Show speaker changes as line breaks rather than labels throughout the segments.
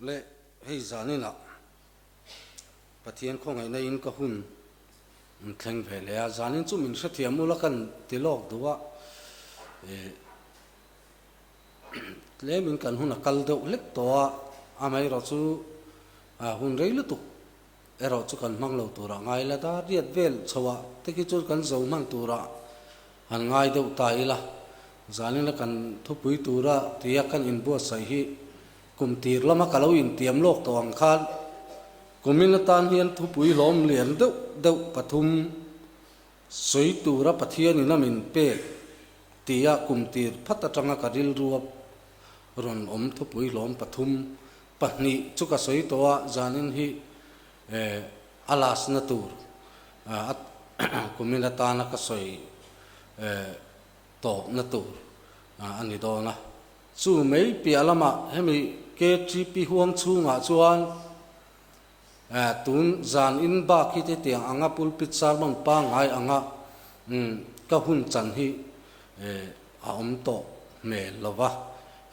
Le hei zaninah Pathian khawngaihna in ka hun an thleng ve leh a, zanin chu min hrethiam ula kan ti lawk duh a, eh tlemin kan hun a kal deuh hlek tawh a, amaherawh chu hun rei lutuk erawh chu kan hmang lo turah ngai ila, dar riat vel chhoah te khi chuan kan zo hman turah han ngai deuh ta ila, zanina kan thupui tura tia kan inbuatsaih hi kum tir lama ka lo intiam lawk tawh ang khan kumin atan hian thupui hlawm lian deuh deuh pathum sawi tura Pathianin a min pek tia kum tir phat atanga ka rilrua rawn awm thupui hlawm pathum pahnih chu ka sawi tawh a, zanin hi a last na tur a kumin atana ka sawi tawpna tur a ni dawn a. Chu mai piah lamah hemi KTP huang chhungah chuan tun zan in bak hi hetiang anga pulpit sermon pangngai anga ka hun chan hi a awm tawh hmel lo va.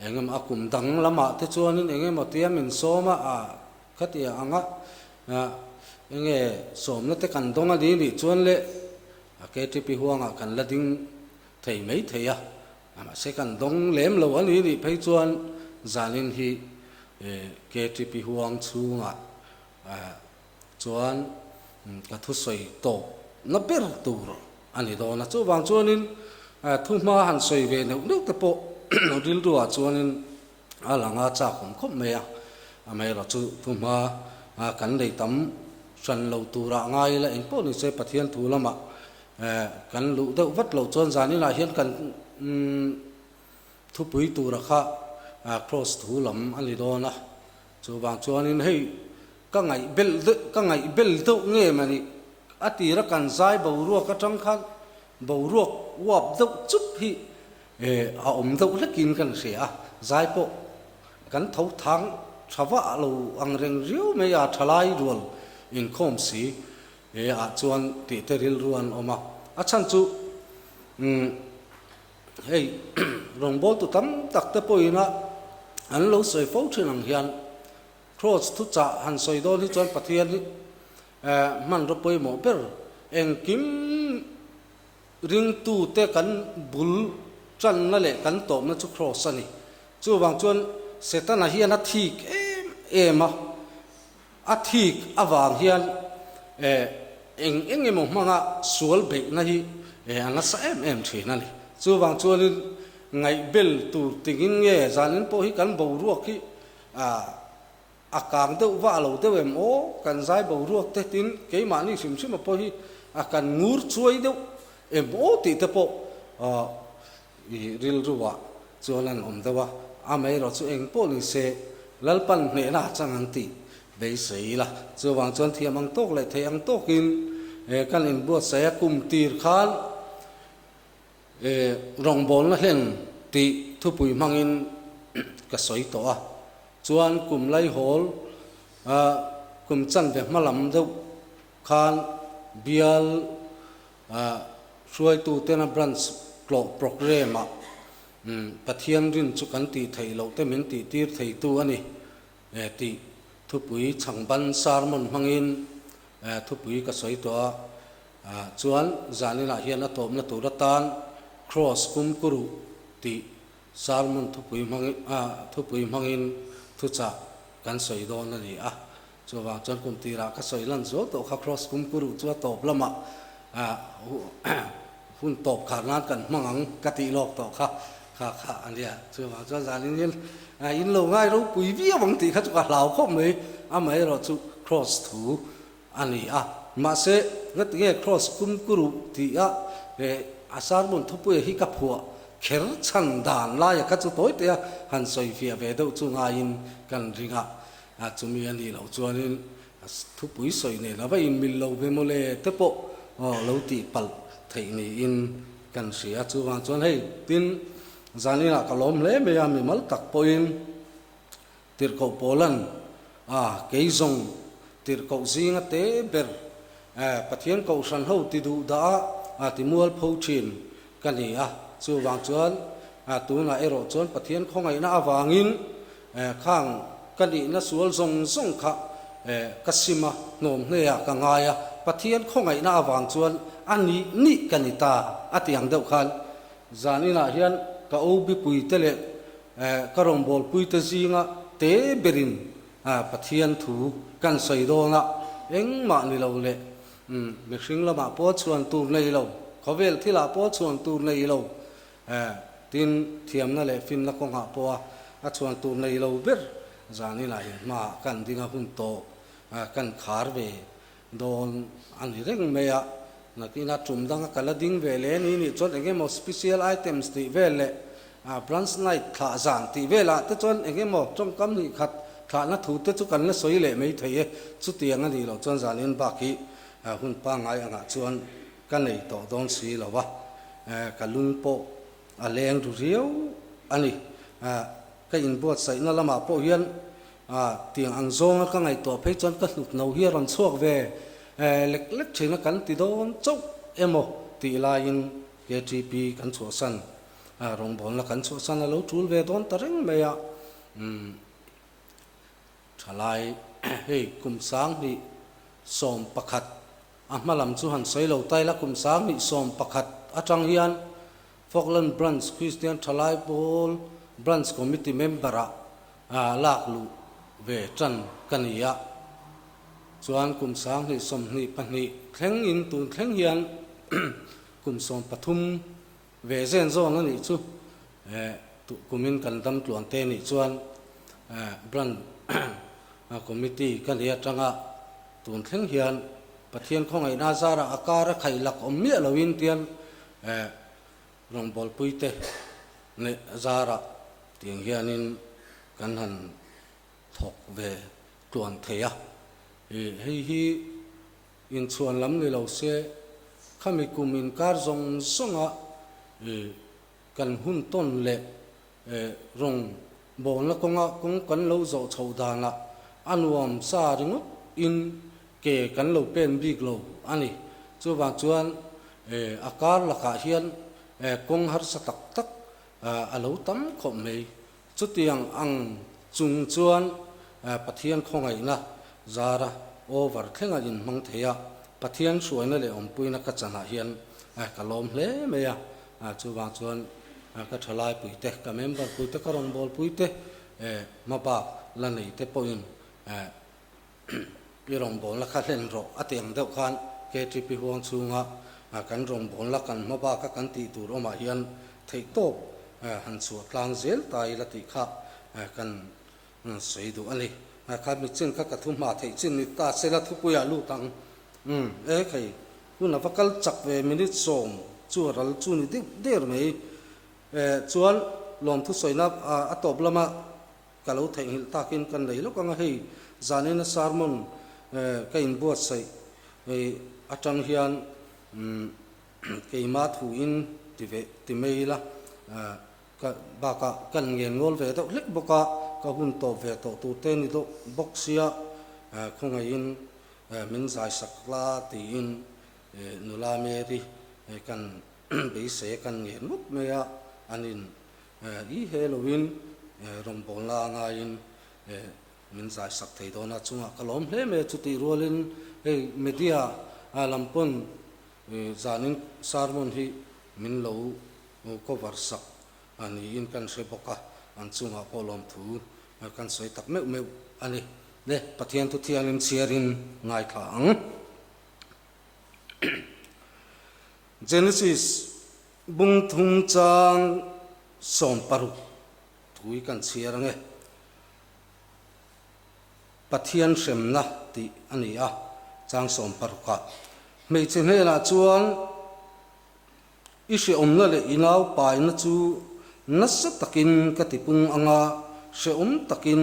Engemaw a kum dang lamah te chuanin engemaw tia min sawm a, khatiang anga enge sawmna te kan dawng a ni nih chuan le KTP huangah kan la ding thei mai thei a. Mahse kan dawng lem lo a ni nih phei chuan zanin hi KTP huang chhungah chuan ka thusawi tawp na ber tur a ni dawn a. Chuvang chuanin thuhma han sawi ve neuh neuh te pawh rilruah chuanin a lang a chak awm khawp mai a. Amaherawh chu thuhma kan nei tam hran lo turah ngai ila engpawh ni se Pathian thu lamah kan luh deuh vat loh chuan zaninah hian kan thupui tura kha cross thu lam a ni dawn a. Chuvang chuanin hei ka ngaih belh deuh ka ngaih bel deuh nge mah ni a tira kan zai boruak atang khan boruak uap deuh chup hi a awm deuh hlekin kan hria a, zai pawh kan tho thang tha vah lo ang reng riau mai a, thalai rual inkhawm si ah chuan tih te rilru an awm a, a chhan chu umm Hei rawngbawltu tam tak te pawhin a an lo sawi fo thin ang hian Cross thuchah han sawi dawn hi chuan Pathian hi hmanraw pawimawh ber engkim ringtute kan bul tanna leh kan tawpna chu Cross a ni. Chuvang chuan Setana hian a thik em em a, a thik avang hian eng eng emaw hmanga sual beihna hi a nasa em em thin a ni. Chuvang chuanin ngaihbel tur tingin nge zanin pawh hi kan boruak hi a kang deuh va a lo deuh em aw, kan zai boruak te tin keimahni hrim hrim a pawh hi a kan ngur chuai deuh em aw tih te pawh I rilruah chuan an awm deuh a, amaherawh chu eng pawh ni se Lalpan hnehna a chang ang tih beisei ila. Chuvang chuan thiam ang tawk leh theih ang tawkin kan inbuatsaih a, kum tir khan rawngbawlna hlen tih thupui hmangin ka sawi tawh a, chuan kum laihawl kum chanve hma lam deuh khan bial Hruaitutena branch tlawh programme-ah Pathian rin chu kan tih theih loh te min tih tir theitu a ni tih thupui chhangban sermon hmangin thupui ka sawi tawh a. Chuan zaninah hian a tawpna tur atan Cross Kumkuruh tih sermon thupui hmangin thupui hmangin thuchah kan sawi dawn a ni a. Chuvang chuan kum tirah ka sawi lan zual tawh kha Cross Kumkuruh chu a tawp lamah hun tawp khar nan kan hmang ang ka tih lawk tawh kha kha kha a nia. Chuvang chuan zanin hian in lo ngai ropui viau ang tih kha chu ka hlau khawp mai. Amaherawh chu Cross thu a ni a. Mahse ngatinge Cross Kumkuruh tih a a sermon thupuia hi ka phuah kher chhan dan laia kha chu tawi tea han sawi fiah ve deuh chu ngaiin kan ring a. A chumi a nih loh chuanin thupui sawi nen a va inmil lo ve mawle te pawh lo tih palh theih niin kan hria. Chuvang chuan hei tin zaninah ka lawm hle mai a, mimal tak pawhin tirhkoh Paulan a kei zawng tirhkoh zinga te ber Pathian kohhran ho ti duh dah a ti mualpho thin ka ni a. Chuvang chuan tunah erawh chuan Pathian khawngaihna avangin khang. ka nihna sual zawng zawng kha ka sim a, hnawm hneah ka ngai a, Pathian khawngaihna avang chuan a nih nih ka ni ta a ti ang deuh khan zan inah hian ka OB puite leh ka rawngbawlpuite zinga te berin Pathian thu kan sawi dawn a, engmah ni lo leh mihring lamah pawh chhuan tur nei lo, khawvel thilah pawh chhuan tur nei lo, tin thiamna leh finna kawngah pawha a chhuan tur nei lo ber zaninah hian hmaah kan ding a hun tawh kan khar ve dawn a ni reng mai a, nakina tum danga ka la ding ve leh ni nih chuan eng emaw special items tih vel leh branch night thlah zan tih velah te chuan eng emaw tawngkam hnih khat thlahna thu te chu kan la sawi leh mai thei e, chutiang a nih loh chuan zanin bak hi hun pangngai angah chuan ka nei tawh dawn si lo va, ka lung pawh a leng ru riau a ni. Ka inbuatsaihna lamah pawh hian tiang ang zawnga ka ngaihtuah phei chuan ka hnuk no hi a rawn chhuak ve lek lek thin a, kan ti dawn chauh emaw tih laiin KTP kan chhuahsan, rawngbawlna kan chhuahsan a lo tul ve dawn ta reng mai a. Thalai hei kum 2011 A hma lam chu han sawi lo taila kum 2011 atang hian Falkland Branch Kristian Thalai Pawl Branch Committee member ah lak luh ve tan ka ni a. Chuan kum 2022 thleng in tun thleng hian kum 13 ve zen zawn a nih chu kumin kan dam tluan te nih chuan Branch Committee ka ni atanga Tun thleng hian Pathian khawngaihna zarah a kar a khaih lak awm miah loin tian rawngbawlpuite leh zarah tiang hianin kan han thawk ve tluan thei a. Hei hi inchhuan lam ni lo se khami kum inkar zawng zawnga kan hun tawn leh Rawng bawlna kawnga kawng kan lo zawh chhoh danah a nuam sa ringawt in ke kan lo pen bik lo a ni. Chuvang chuan a kar lakah hian kawng harsa tak tak a lo tam khawp mai. Chutiang ang chung chuan Pathian khawngaihna zara over thlenga inhmang thei a, Pathian hruaina leh awmpuina ka chanah hian ka lawm hle mai a. Chuvang chuan ka thalai puite, ka member puite, ka rawngbâwl puite hmabâk la neite pawhin i rawngbâwlna kha hlen rawh a ti ang deuh khan KTP huang chhunga kan rawngbâwlna kan hmabâka kan tih tur awmah hian theihtawp han chhuah tlang zel ta ila tih kha kan sawi duh a ni. Kha mi chin kha ka thu hma theih chin ni ta sela thupuiah lut ang. Umm e khei hun a va kal chak ve minute 10 chu a ral chu ni deuh der mai. E chuan lawmthu sawina a tawp lama ka lo theihnghilh takin kan nei lawk ang a hei zanina sermon ka inbuatsaih atang hian umm keima thuin ti ve ti mai ila. Ka bakah kan ngen ngawl ve deuh hlek bawk a, ka hun tawp ve tawh tur te ni deuh bawk sia, khawngaihin min zai sak la tiin nula Mary kan beisei a, kan ngen ngawt mai a, an in i he loin rawngbawlna a ngaiin min zai sak thei dawn a, chungah ka lawm hle mai a, chutih rualin hei media lam pawn zanin sermon hi min lo Cover sak a niin kan hre bawk a, an chungah pawh lawmthu kan sawi tak meuh meuh a ni. Le, Pathian thu thiangin chhiarin ngaithla ang. Genesis bung thum chang 16 thui kan chhiar ang e. Pathian hremna tih a ni a, chang 16 ah. Hmeichhe hnenah chuan I hrehawmna leh i naupaina chu nasa takin ka tipung ang a, hrehawm takin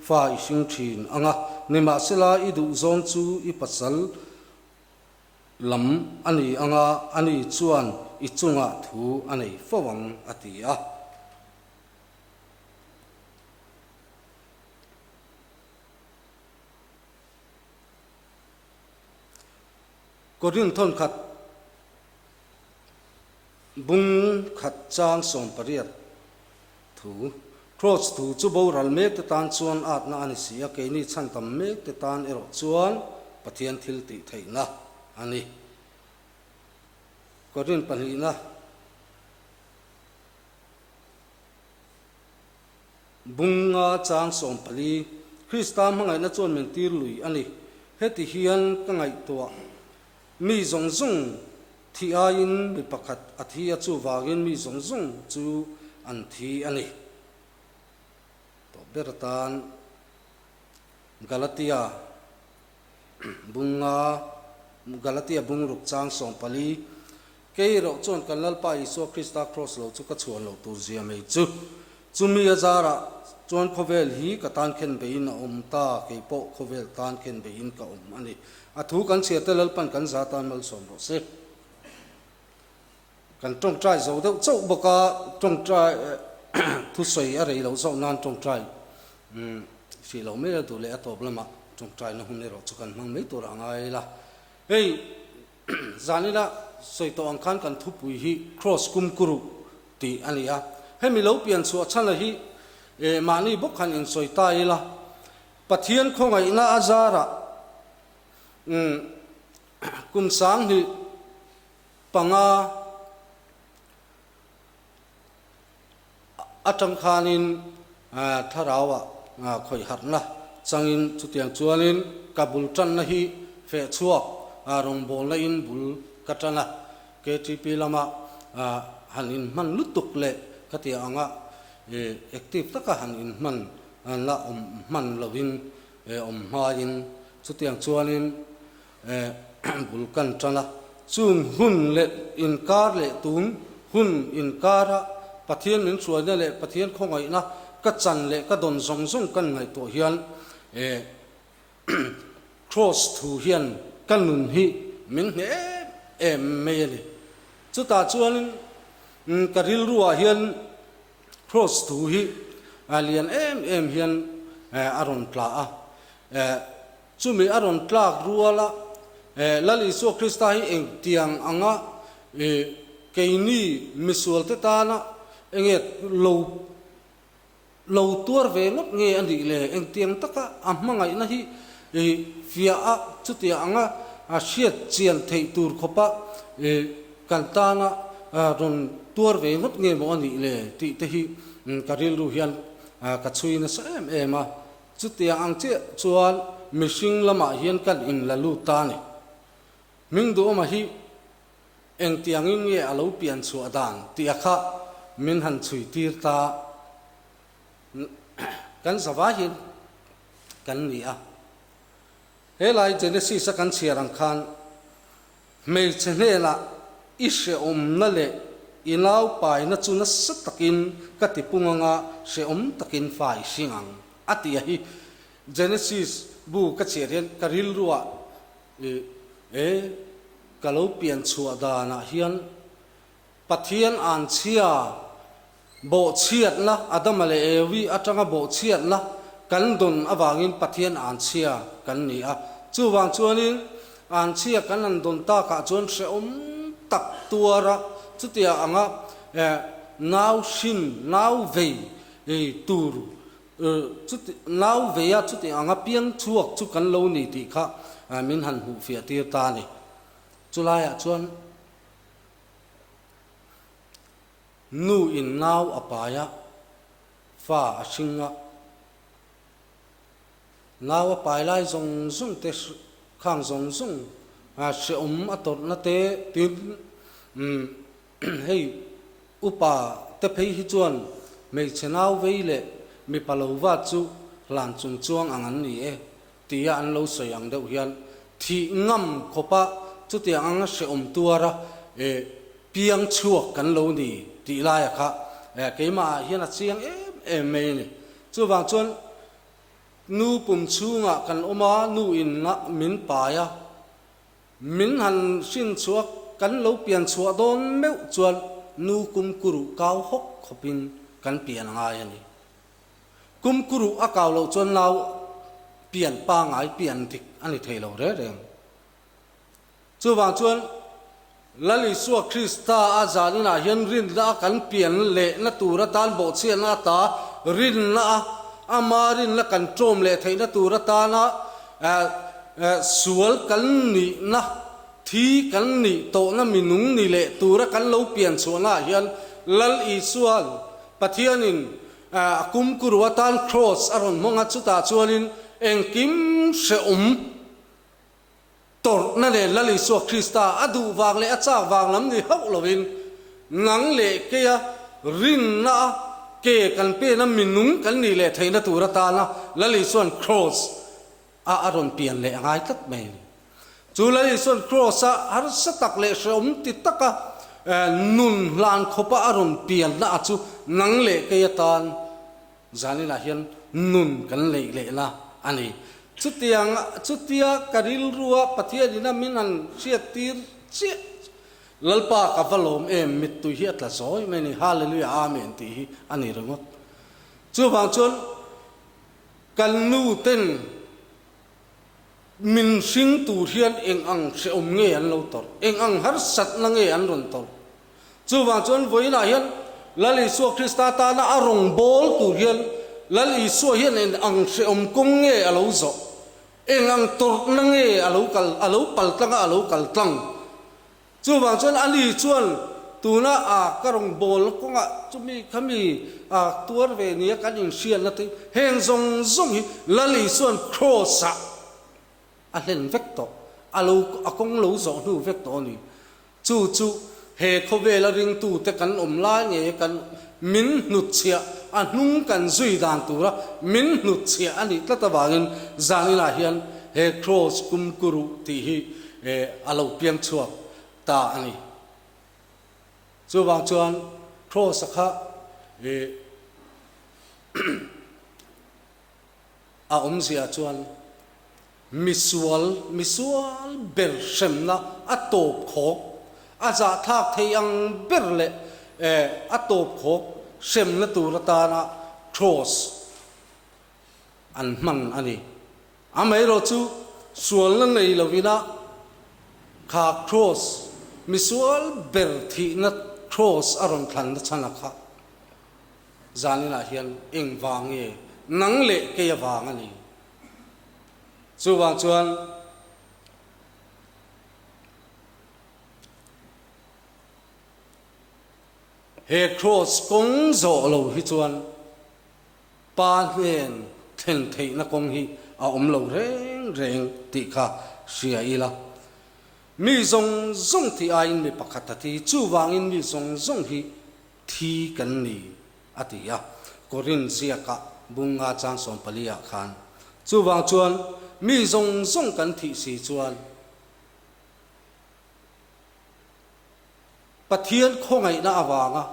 fa i hring thin ang a, nimahsela i duhzawng chu i pasal lam a ni ang a, ani chuan i chungah thu a nei fo ang, a ti a. Korin thawnkhat Bung khat chang 18 thu. Kross thu chu boral mekte tan chuan atna a ni si a, keini chhan tam mekte tan erawh chuan Pathian thil tih theihna a ni. Korin pahnihna Bunga chang 14, Krista hmangaihna chuan min tir lui a ni. Heti hian ka ngaihtuah, Mi zawng zawng thi aiin mi pakhat a thi a, chuvangin mi zawng zawng chu an thi a ni. Tawp ber atan Galatia bunga Galatia bungruk chang 14, Kei erawh chuan kan Lalpa Isua Krista Kraws lo chu ka chhuan loh tur zia mai chu. Chumi a zarah chuan khawvel hi ka tan khen beiin a awm ta, kei pawh khawvel tan khen beiin ka awm a ni. A thu kan chhiar te Lalpan kan za tan malsawm rawh se. Kan tawngtai zo deuh chauh bawk a, tawngtai thusawi a rei loh zawk nan tawngtai hrih loh mai a duh leh a tawp lamah tawngtaina hun erawh chu kan hmang mai tur a ngai la. Hei. Zanina sawi tawh ang khan kan thupui hi Cross Kumkuru tih a ni a. Hemi lo pian chhuah chhana hi mahni bawk han insawi ta ila, Pathian khawngaihna a zarah kum 2005 atang khanin thlarauah khawih harhna changin chutiang chuanin ka bul tanna hi feh chhuak rawngbawlna in bul ka tan a, KTP lama han inhman lutuk leh ka ti anga active taka han inhman la awm hman lovin awm hmain chutiang chuanin bul kan tan a, chung hun leh inkar leh tun hun inkara Pathian min hruaina leh Pathian khawngaihna ka chan leh ka dawn zawng zawng kan ngaihtuah hian Kraws thu hian ka nun hi min hneh em em mai a ni. Chutah chuanin ka rilruah hian Kraws thu hi lian em em hian a rawn tla a. Chumi a rawn tlak ruala Lal Isua Krista hi engtiang anga keini misualte tana enge lo lo tuar ve ngawt nge a nih le? Engtiang taka a hmangaihna hi fiah a chutiang anga hriat chian theih tur khawpa kan tana rawn tuar ve ngawt nge maw a nih le tih te hi ka rilru hian ka chhui nasa em em a. Chutiang ang chiah chuan mihring lamah hian kan inla lut ta a ni. Hming duhawma hi engtiangin nge a lo pian chhuah dan tih a kha min han chhui tir ta. Kan zavai hian kan ni a. Helai Genesis a kan chhiar ang khan Hmeichhe hnenah i hrehawmna leh i naupaina chu nasa takin ka ti pung anga hrehawm takin fa i hring ang, a ti a hi. Genesis bu ka chhiar hian ka rilruah e ka lo pian chhuah danah hian Pathian anchhia bawhchhiatna, Adama leh Evi atanga bawhchhiatna kan dawn avangin Pathian anchhia kan ni a. Chuvang chuanin anchhia kan han dawn takah chuan hrehawm tak tuara chutia anga nau hrin, nau vei tur, nau veia chuti anga piang chhuak chu kan lo ni tih kha min han hmuhfiah tir ta a ni. Chulaiah chuan. Nu in nau a pai a, fa a hring a. Nau a pai lai zawng zawng te khang zawng zawng hrehawm a tawrhna te tin hei upa te phei hi chuan hmeichhe nau vei leh mipa lo vat chu hlan chung chuang ang an ni e. Tia an lo sawi ang deuh hian thih ngam khawpa chutiang anga hrehawm tuara piang chhuak kan lo ni tih laia kha keimahah hian a chiang em em mai a ni. Chuvang chuan nu pum chhungah kan awm a, nu in min pai a, min han hrin chhuak kan lo pian chhuah dawn meuh chuan nu kumkuruh kau hawk khawpin kan pian a ngai a ni. Kumkuruh a kau loh chuan nau pian pangai pian dik a ni thei lo reng reng. Chuvang chuan Lal Isua Krista a zaninah hian rinna a kan pian lehna tur atan bawhchhiatna ata rinna a ama rinna kan ṭawm leh theihna tur atana sual kan nihna thi kan nih tawhna minung ni leh tura kan lo pian chhuahnaah hian Lal Isua'n Pathianin a kumkuru atan Kraws a rawn hmang a, chutah chuanin engkim hrehawm tawrhna leh Lal Isua Krista a duh vang leh a chak vang lam ni hauh lovin nang leh keia rinna a ke kan pena minung kan nih leh theihna tur atana Lal Isua'n Kraws a a rawn pian leh a ngai tlat mai a ni. Chu Lal Isua'n Kraws a harsa tak leh hrehawm ti taka nun hlan khawpa a rawn pianna a chu nang leh kei atan zaninah hian nun kan neih lehna a ni. Chutiang chutia ka rilrua Pathianin a min han hriattir chiah Lalpa ka va lawm em mittui hi a tla zawi mai a ni Hallelujah Amen tih hi a ni ringawt. Chuvang chuan Kan nu ten min hring tur hian eng ang hrehawm nge an lo tawrh, eng ang harsatna nge an rawn tawrh. Chuvang chuan vawiinah hian Lal Isua Krista tana a rawn bawl tur hian Lal Isua hian eng ang hrehawm kawng nge a lo zawh, eng ang tawrhna nge a lo kal, a lo pal tlang a, a lo kal tlang. Chuvang chuan ani chuan tuna a ka rawn bawl kawngah chumi khami a tuar ve nia kan inhriatna te heng zawng zawng hi Lal Isua'n Kraws-ah a hlen vek tawh, a lo a kawng lo zawh hnu vek tawh a ni. Chu chu he khawvela ringtute kan awm lai nge kan min hnutchhiah a hnung kan zui dan tura min hnutchhiah a nih tlat avangin zaninah hian he Kraws kumkuruh tih hi a lo piang chhuak ta a ni. Chuvang chuan Kraws-a kha a awmzia chuan misual, misual ber hremna a tawp khawk, a zahthlak thei ang ber leh a tawp khawk hremna tur atana Kraws an hman a ni. Amaherawh chu sualna nei lovina kha Kraws, misual ber thihna Kraws a rawn thlanna chhan a kha zaninah hian eng vang nge nang leh kei avang a ni. Chuvang chuan he Kraws kawng zawh lo hi chuan Pa hnen thlen theihna kawng hi a awm lo reng reng tih kha hria ila. Mi zawng zawng tih aiin mi pakhat a thi, chuvangin mi zawng zawng hi thi kan ni, a ti a, Korinth ziakah bunga chang 14 ah khan. Chuvang chuan mi zawng zawng kan thih si chuan Pathian khawngaihna avanga,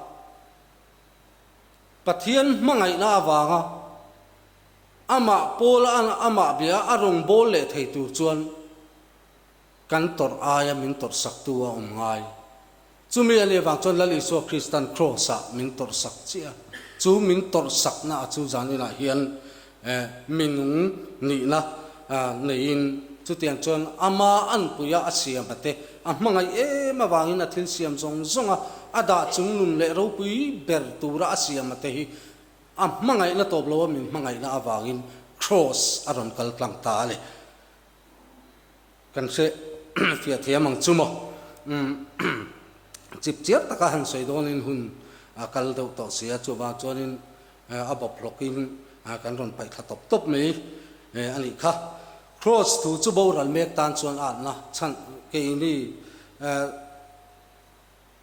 Pathian hmangaihna avanga amah Paula amah bia a rawn bawl leh thei tur chuan kan tawrh aia min tawrhsaktu a awm ngai. Chumi a nih avang chuan Lal Isua Kristan Kraws-ah min tawrhsak chiah a, chu min tawrhsakna a chu zaninah hian minung nihna neiin chutiang chuan ama anpuia a siam a te a hmangaih em avangin a thil siam zawng zawng a a dah chung nun leh ropui ber tura a siam a te hi a hmangaihna tawp lo a min hmangaihna avangin Kraws a rawn kal tlang ta a ni. Kan hre fiah thiam ang chu maw? Chip chiar taka han sawi dawnin hun a kal deuh tawh si a, chuvang chuanin a bawp hlawkin kan rawn paih thla tawp tawp mai a nih kha. Kraws thu chu boral mek tan chuan atna chhan keini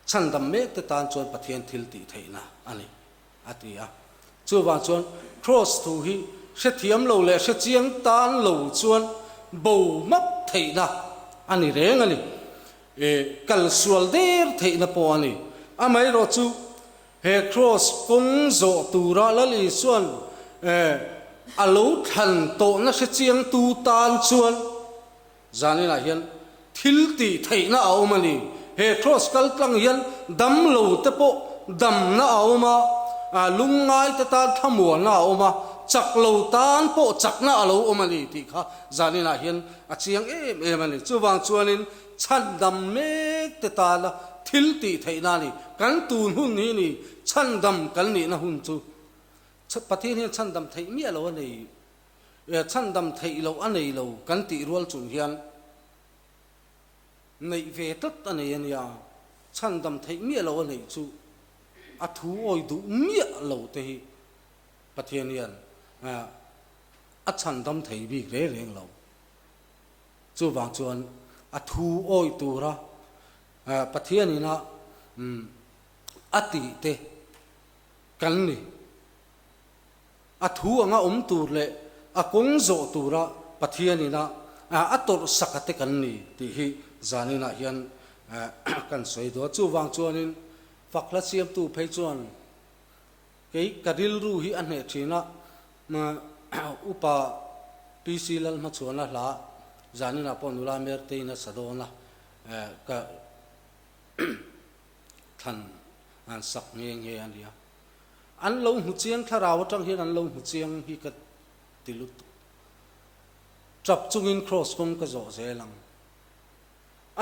chhandam mek te tan chuan Pathian thil tih theihna a ni a ti a. Chuvang chuan Kraws thu hi hrethiam lo leh hrechiang tan lo chuan bo map theihna a ni reng a ni. Kal sual der theihna pawh a ni. Amaherawhchu chu He Kraws kawng zawh tura Lal Isua'n a lo thlan tawhna hrechiangtu tan chuan zaninah hian thil tih theihna a awm a ni. He Kraws kal tlang hian dam lo te pawh damna a awm a, lungngai te tan thlamuanna a awm a, chak lo tan pawh chakna a lo awm a ni tih kha zaninah hian a chiang em em a ni. Chuvang chuanin Chhandam mek te tana thil tih theihna a ni. Kan tun hun hi ni, chhandam kan nihna hun chu. Pathian hian chhandam theih miah lo a nei, chhandam theih loh a nei lo kan tih rual chung hian neih ve tlat a nei a nia, chhandam theih miah lo a neih chu a thu awi duh miah lo te hi Pathian hian a chhandam thei bik reng reng lo. Chuvang chuan a thu awi tura Pathianin a a tih te kan ni. A thu anga awm tur leh a kawng zawh tura Pathianin a a tawrh sak a te kan ni tih hi zaninah hian kan sawi duh a. Chuvang chuanin fakhla siamtu phei chuan Kei ka rilru hi a hneh thin a, Upa PC Lalhmachhuana hla zaninah pawh nula Mertein a sa dawn a, ka thlan an sak nghe nghe a nia. An lo hmu chiang thlarau atang hian an lo hmu chiang hi ka ti lutuk. Tap chungin Kraws kawng ka zawh zel ang.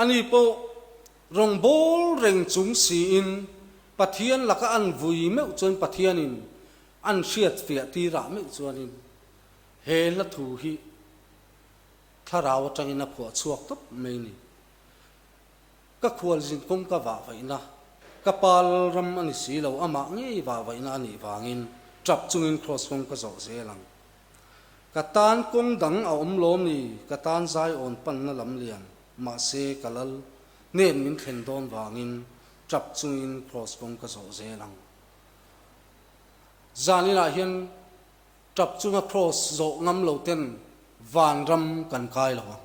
Ani pawh rawngbâwl reng chung siin Pathian laka an vui meuh chuan Pathianin an hriat fiah tirah meuh chuanin he hla thu hi thlarau atangin a phuah chhuak tawp mai ni. Ka khualzin kawng ka vah vaihna, ka pal ram a ni si lo, amah ngei vah vaihna a nih vangin tap chungin kraws kawng ka zawh zel ang. Ka tan kawng dang a awm lawm ni, ka tan zaiawn panna lam lian, mahse ka lal hnen min thlen dawn vangin tap chungin kraws kawng ka zawh zel ang. Zaninah hian tap chunga kraws zawh ngam lo ten vanram kan kai lo ang.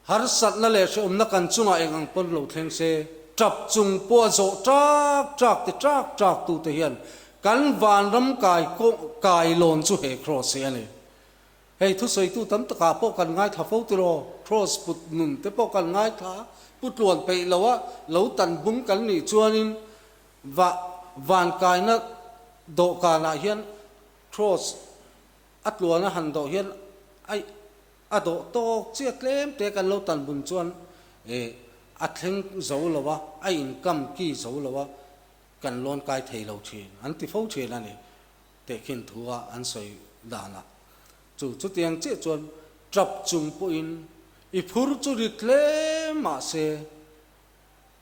Harsatna leh hrehawmna kan chungah eng ang pawn lo thleng se, tap chung pawha zawh ṭak ṭak ti ṭak ṭak tute hian kan vanram kai kai lawn chu he Kraws hi a ni. Hei thusawitu tam takah pawh kan ngaithla fo tiraw, Kraws put nun te pawh kan ngaithla, pu tluan peih loa lo tan bung kan nih chuanin va van kaina dawhkanah hian Kraws a tluana han dawh hian ai A dawh tawk chiah tlem te kan lo tan bun chuan eh a thleng zo lo a, a inkam ki zo lo a, kan lawn kai thei lo thin an ti fo thin a ni tehkhin thu a an sawi dan ah. Chu chutiang chiah chuan tap chung pawhin i phur chu ri tlem mahse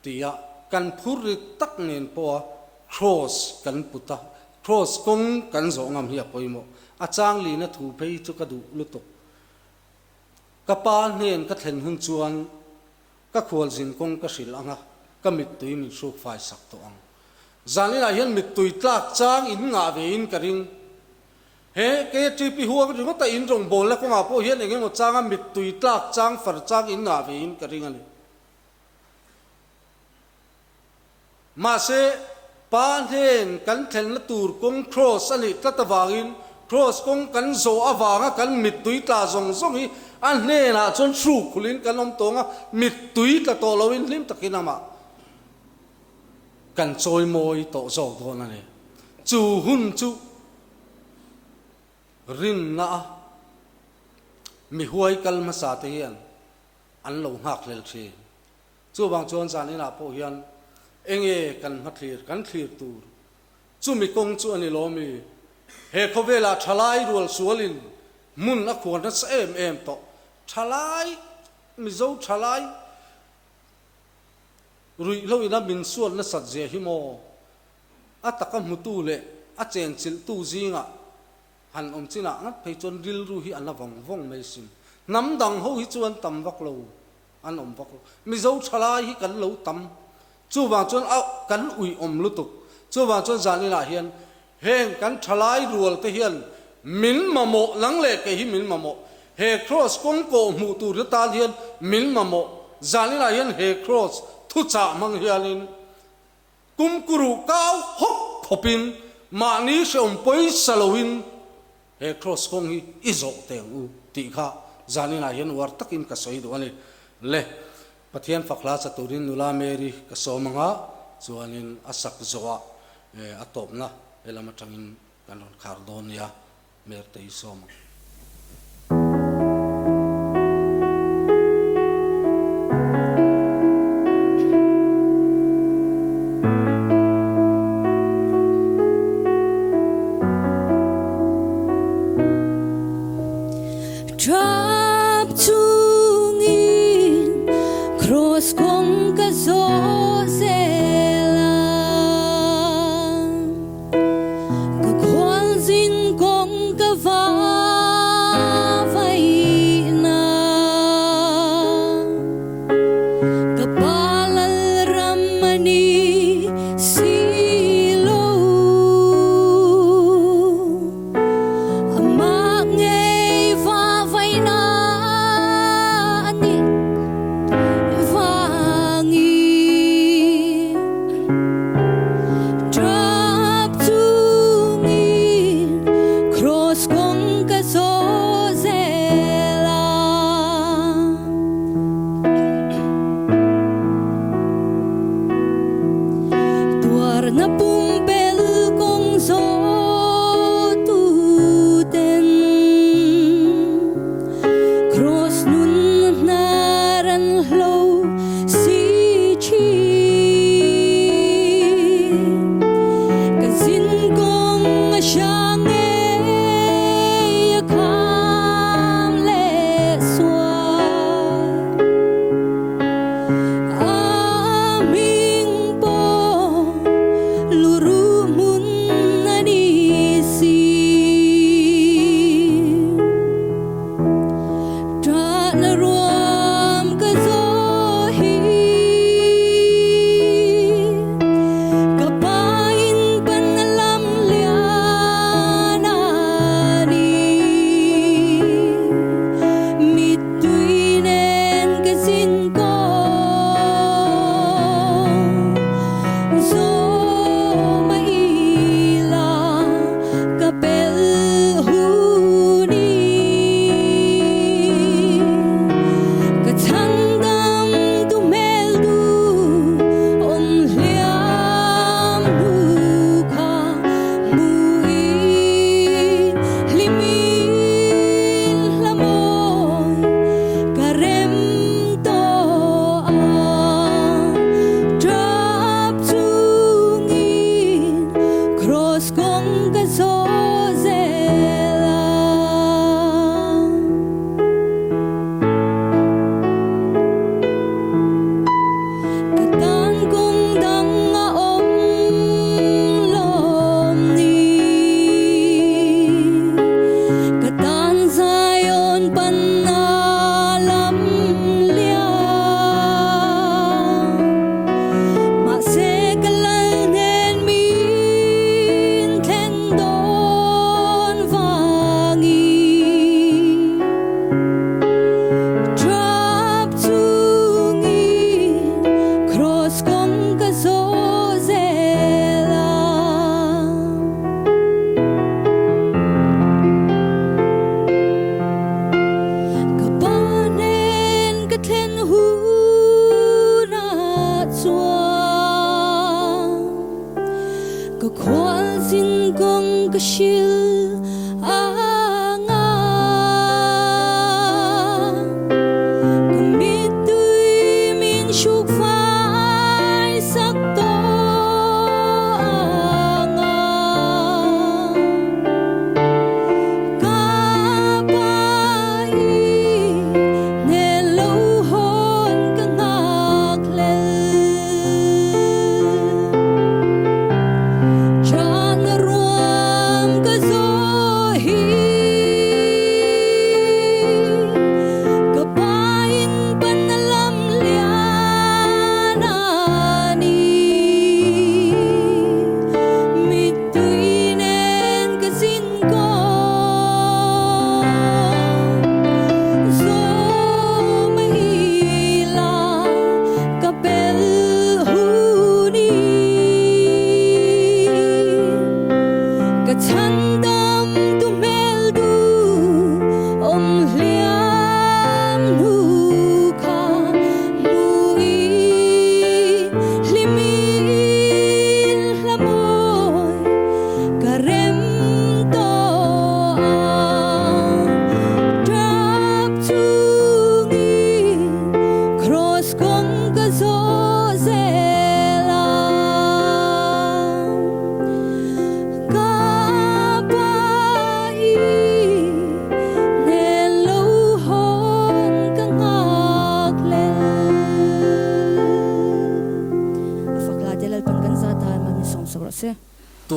tia kan phur ri tak nen pawha kraws kan put a, kraws kawng kan zawh ngam hi a pawimawh. A chang lina thu phei chu ka duh lutuk. Ka pa hnen ka thlen hun chuan ka khualzin kawng ka hrilh ang a, ka mittui min hruk fai sak tawh ang. Zaninah hian mittui tlak chang in ngah ve in ka ring. He KTP huang ringawta in rawngbawlna kawngah pawh hian eng emaw changa mittui tlak chang far chang in ngah ve in ka ring a ni. Mahse, Pa hnen kan thlenna tur kawng kraws a nih tlat avangin kraws kawng kan zawh avanga kan mittui tla zawng zawng hi a hnenah chuan hruk khulhin kan awm tawng a, mittui tla tawh loin hlim takin amah kan chawimawi tawh zawk dawn a ni. Chu hun chu rinna a mihuai kal hmasa te hian an lo nghak hlel thin. Chuvang chuan zan inah pawh hian enge kan hmathlir kan thlir tur chumi kawng chu a ni lawm i? He khawvelah thalai rual sualin hmun a khuar nasa em em tawh. Thalai, Mizo thalai ruihhlo ina min sual nasat zia hi maw? A taka hmutu leh a chenchilhtu zingah Han awm chinah ngat phei chuan rilru hi a la vawng vawng mai sin. Hnam dang ho hi chu an tam vak lo, an awm vak lo. Mizo thalai hi kan lo tam. Chuvang chuan a kan ui awm lutuk. Chuvang chuan zan inah hian heng kan thalai rual te hian min mamawh, nang leh kei hi min mamawh. He kraws kawng kawh hmuh tur te tan hian min mamawh. Zan inah hian he kraws thuchah hmang hianin Kumkuruh kau hawk khawpin mahni hreawm pawisa loin he kraws kawng hi i zawh teh ang u tih kha zaninah hian uar takin ka sawi duh a ni. Le, Pathian fak hla cha turin nula Mary ka sawm anga chuanin a sak zawhah a tawpna helam atangin kan rawn khar dawn nia. Merte i sawm ang.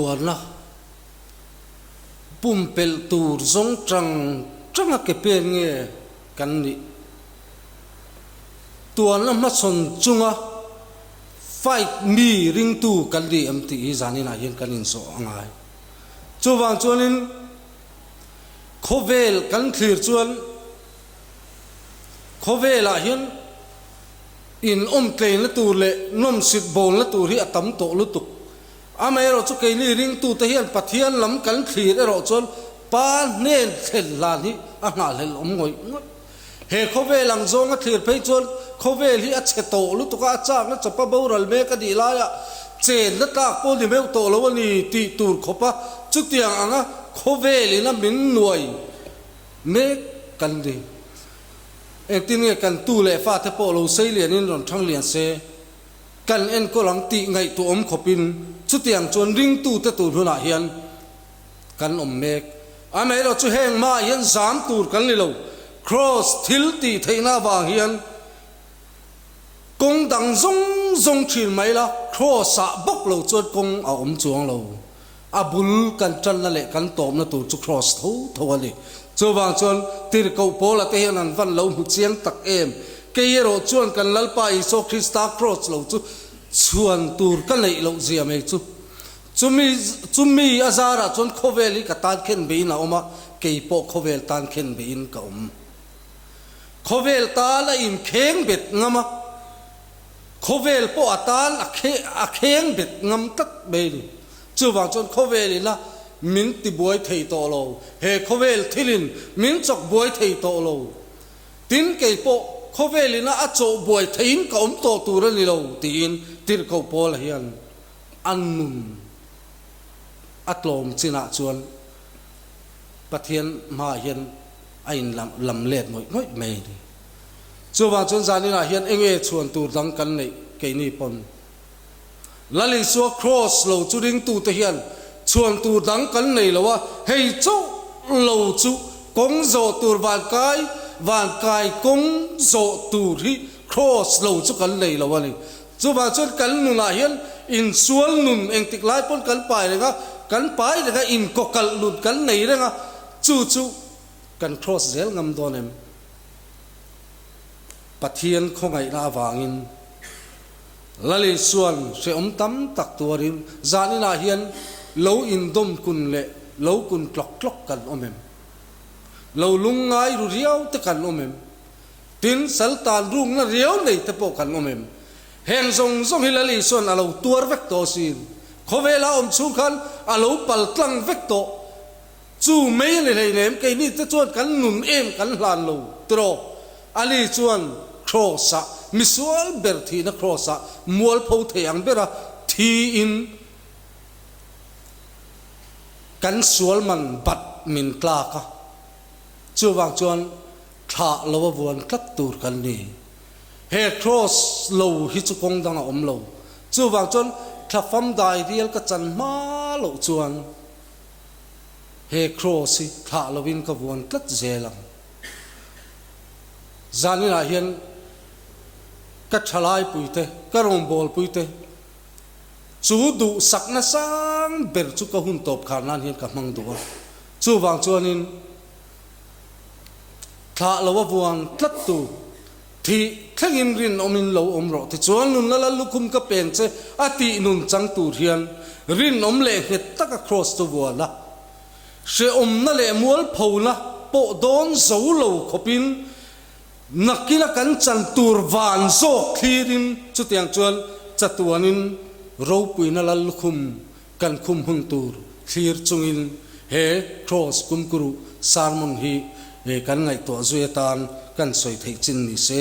Tuarna pumpelh tur zawng tang tanga ke pen nge kan nih? Tuarna hmachhawn chunga fight mi ringtu kan ni em tih hi zaninah hian kan inzawh a ngai. Chuvang chuanin khawvel kan thlir chuan khawvelah hian in awmtleina tur leh nawmsit bawlna tur hi a tam tawh lutuk. Amaherawh chu keini ringtute hian Pathian lam kan thlir erawh chuan Pa hnen thlen hlan hi a nghahhlelh awm ngawih ngawih. He khawvel ang zawnga thlir phei chuan khawvel hi a chhe tawh lutuk a, a chakna chawpa boral mek a nih laia chenna tlak pawh ni meuh tawh lo a ni tih tur khawpa chutiang anga khawvel ina min nuai mek kan ni. Engtin nge kan tu leh fate pawh lo sei lianin rawn thang lian se? Kan enkawl ang tih ngaihtuahawm khawpin chutiang chuan ringtute tur hunah hian kan awm mek. Amaherawh chu heng hmaah hian zam tur kan ni lo. Kraws thil tih theihna avang hian kawng dang zawng zawng thin mai la, kraws-ah bawk lo chuan kawng a awm chuang lo. A bul kan tanna leh kan tawpna tur chu kraws tho tho a ni. Chuvang chuan tirhkoh Paula te hian an van lo hmu chiang tak em? Kei erawh chuan kan Lalpa Isua Krista kraws lo chu chhuan tur ka neih loh zia mai chu. Chumi chumi a zarah chuan khawvel hi ka tan khen beiin a awm a, kei pawh khawvel tan khen beiin ka awm. Khawvel tan a inkheng bet ngam a. Khawvel pawh a tan a a kheng bet ngam tlat mai a ni. Chuvang chuan khawvel ina min ti buai thei tawh lo, he khawvel thilin min chawk buai thei tawh lo. Tin kei pawh khawvel ina a chawh buai theiin ka awm tawh tur a ni lo tiin Tirhkoh Paula hian a nun a tlawm chinah chuan Pathian hmaah hian a in lam let ngawih ngawih mai a ni. Chuvang chuan zaninah hian enge chhuan tur dang kan neih keini pawn? Lal Isua Kraws lo chu ringtute hian chhuan tur dang kan nei lo a, hei chauh lo chu kawng zawh tur vankai vankai kawng zawh tur hi Kraws lo chu kan nei lo a ni. Chuvang chuan kan nunah hian insual nun engtik lai pawn kan pai reng a, kan pai reng a, inkawkalh nun kan nei reng a, chu chu kan Kraws zel ngam dawn em? Pathian khawngaihna avangin Lal Isuan hrehawm tam tak tuarin zaninah hian lo indawm kun leh lo kun tlawk tlawk kan awm em? Lo lungngai ru riau te kan awm em? Tin, saltan rukna riau nei te pawh kan awm em? Heng zawng zawng hi Lal Isuan a lo tuar vek tawh asin. Khawvela awm chhung khan a lo pal tlang vek tawh. Chu mai a ni hleinem, keini te chuan kan nun em kan hlan lo tiraw? Ali chuan Kraws-ah, misual ber thihna Kraws-ah mualpho thei ang bera thiin kan sual man bat min tlak a, chuvang chuan thlah lo a vuan tlat tur kan ni. He Kraws lo hi chu kawng dang a awm lo, chuvang chuan thlafam dai rial ka chan hma loh chuan, He kraws hi thlah lovin ka vuan tlat zel ang. Zaninah hian ka thalaipuite, ka rawngbawlpuite chu duhsakna sang ber chu ka hun tawp khar nan hian ka hmang duh a. Chuvang chuanin thlah lo a vuan tlat tu thih thlengin rinawmin lo awm rawh tichuan nunna lal lukhum ka peng che a tih nun chang tur hian rinawm leh nghet taka kraws chu vuan a, hrehawmna leh mualphona pawh dawn zo lo khawpin nakina kan chan tur van zawk thlirin chutiang chuan chatuanin ropuina lal lukhum kan khum hun tur thlir chungin he Kraws Kumkuru sermon hi kan ngaihtuah zui atan kan sawi theih chin ni se,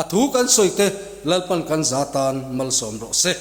a thu kan sawi te Lalpan kan za tan malsawm rawh se.